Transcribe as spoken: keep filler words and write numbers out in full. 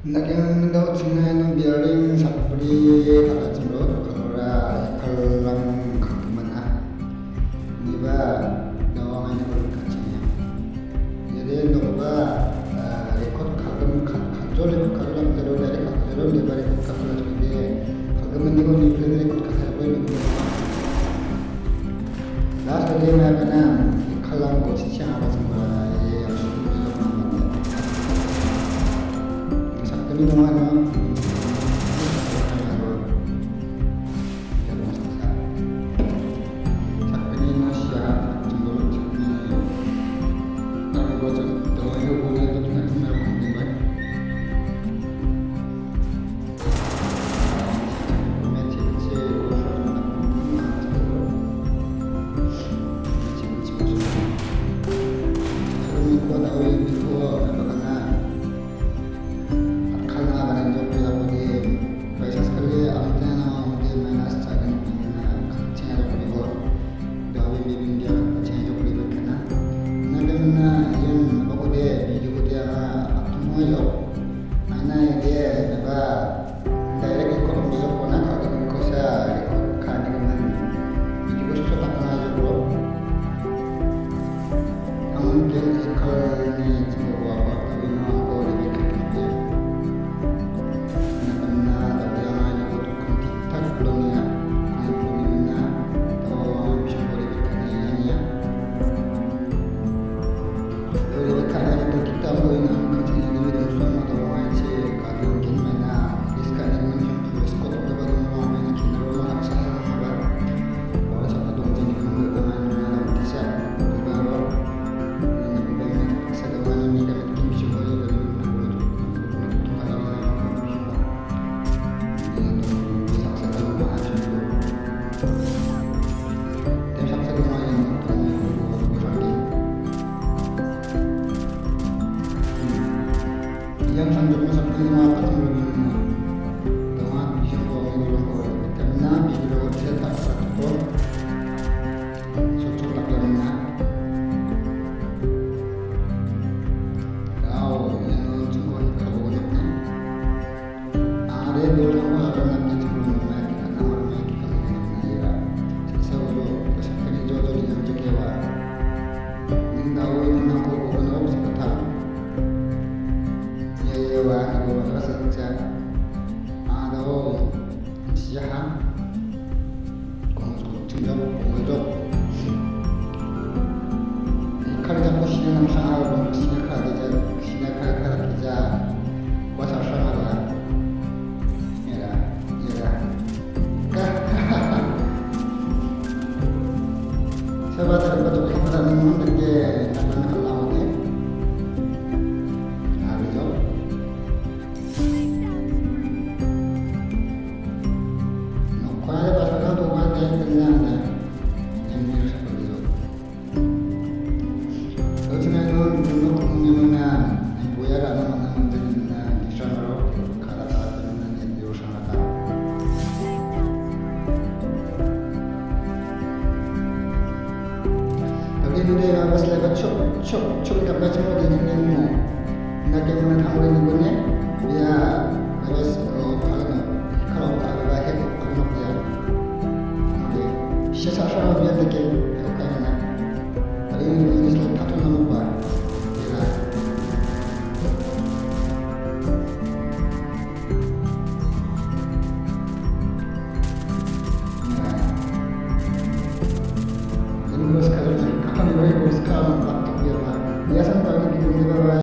Nagen dao chingai no bearing sakbri kal·achim ro, kalora ekkalrang kakmana. Niba dao angai no kachinga. Jadi nokba, ah, record kagam, ka-, kajol record kagam jero dari kajol niba record kagam de kagam ni ko ni plan record kagam ni. Last day mai kana kalang ko chichang apa semua ye yang sudah sudah mama. Sakte ni dong ano. Sakte ni no sia jengol sakte ni. Tang ko jeng dong yo ko ni tu tengah tengah ko ni bai. Aina ide neba direct record ong·jokona kal·gimin kosa record ka·anigimin video soso dakna jokro. Angin ken ekal ni chinggo wa wa ka bino angko rebek kete. Na kanna da ya ni ko to kan tik tak belum ya. Kan belum na. Tawa wa ang bisa ko rebek kete ya ya. Yang sanjung masuk ke rumah apa semua rumah. Rumah bisa kau ambil orang kau. Karena video saya tak satu kau. Cucu tak lama. Kau yang cukup kau nak. Are dol rangko akan nanti sebelum memakai anak orang yang kita miliki nayera. Sesa ulo, kesakani jojo di jam jekewa. Ning dao ini nangko bukan awak seketal. Ya, ya, wa, ni bukan rasa cak. Ah, dao. Siaha. Kong-, kong-, tinjok, kong-, tinjok. Kali jako sini nang sa, sini kali ja, sini kali kali ja. Kuasa sama lah. Ya, ya. Ka. Sabar, sabar, sabar, sabar, sabar, sabar, sabar. Nokkoa basara dokan dai tengah na. Yang mirip seperti itu. Kau cina itu dulu ngomongnya mana? Yang buaya rana mana menjadi mana? Di sana lo, karata mana yang di sana kan. Tapi itu dia, bas lebat cuk, cuk, cuk, dapat semua di dunia ini. Nak yang mana kamu ini punya? Dia, bas, oh, kalau, kalau, kalau, kalau, kalau, dia. Oke. Sesa sama biar deke, ya, oke, mana? Tapi ini, ini selalu satu nama, Pak. Ya. Ini bos kalau ni, akan mulai bos kalau tak tak biar lah. Biasa tak